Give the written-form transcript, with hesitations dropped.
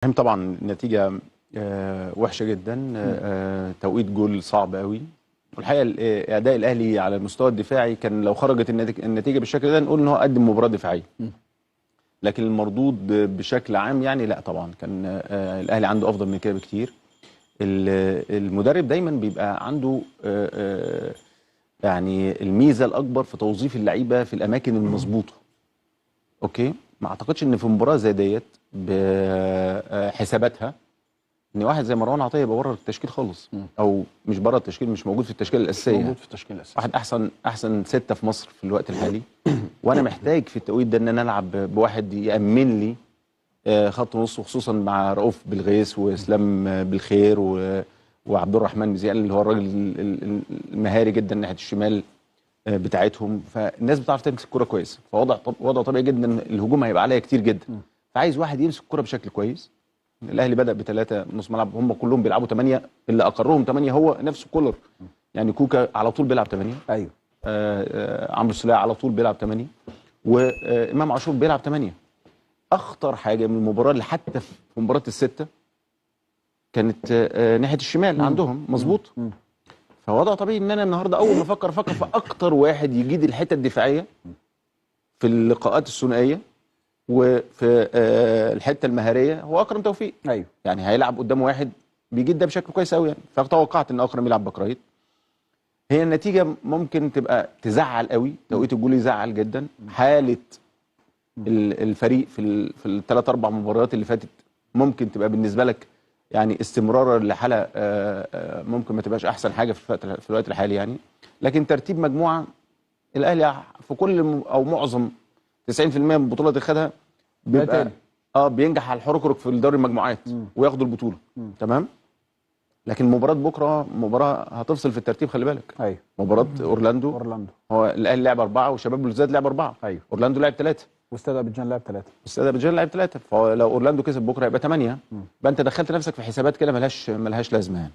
طبعا النتيجة وحشة جدا، توقيت جول صعب قوي. والحقيقة اداء الاهلي على المستوى الدفاعي كان لو خرجت النتيجة بالشكل ده نقول ان هو قدم مباراة دفاعية، لكن المردود بشكل عام يعني لا طبعا كان الاهلي عنده افضل من كده بكتير. المدرب دايما بيبقى عنده يعني الميزة الاكبر في توظيف اللعيبة في الاماكن المظبوطه. okay، ما اعتقدش ان في مباراة زي ديت بحساباتها ان واحد زي مروان عطية يبقى بره التشكيل خالص، او مش بره التشكيل، مش موجود في التشكيل الاساسية، موجود في التشكيل الاساسي، واحد احسن ستة في مصر في الوقت الحالي. وانا محتاج في التوقيت ده ان انا العب بواحد يامن لي خط نص، وخصوصا مع رؤوف بالغيث واسلام بالخير وعبد الرحمن مزيان اللي هو الراجل المهاري جدا ناحية الشمال بتاعتهم. فالناس بتعرف تمسك الكورة كويس، فوضع وضع طبيعي جدا الهجوم هيبقى عليا كتير جدا، فعايز واحد يمسك الكورة بشكل كويس. الاهلي بدا بثلاثة نص ملعب، هم كلهم بيلعبوا 8، اللي اقرهم 8 هو نفسه كولر، يعني كوكا على طول بيلعب 8، ايوه، عمرو السولية على طول بيلعب 8، وامام عاشور بيلعب 8. اخطر حاجة من المباراة اللي حتى في مباراة الستة كانت ناحية الشمال عندهم، مظبوط. فوضع طبيعي ان انا النهارده اول ما افكر في اكتر واحد يجيد الحتة الدفاعية في اللقاءات الثنائية وفي الحتة المهاريه هو اكرم توفيق. ايوه، يعني هيلعب قدام واحد بيجيد ده بشكل كويس قوي يعني، فتوقعت ان اكرم يلعب back right. هي النتيجة ممكن تبقى تزعل قوي، توقيت الجول يزعل جدا، حاله الفريق في الثلاث اربع مباريات اللي فاتت ممكن تبقى بالنسبة لك يعني استمرارا لحاله ممكن ما تبقاش احسن حاجة في الوقت الحالي يعني. لكن ترتيب مجموعة الاهلي في كل او معظم 90% من البطولات اللي خدها بيبقى بينجح على الحركرك في دوري المجموعات وياخدوا البطولة. تمام. لكن مباراة بكره مباراة هتفصل في الترتيب، خلي بالك. ايوه، مباراة اورلاندو. هو الاهلي لعب 4 وشباب بلوزداد لعب 4. ايوه، اورلاندو لعب 3 واستاد ابيجان لعب 3، استاد ابيجان لعب 3، فلو اورلاندو كسب بكره يبقى 8. يبقى انت دخلت نفسك في حسابات كده ملهاش لازمه يعني.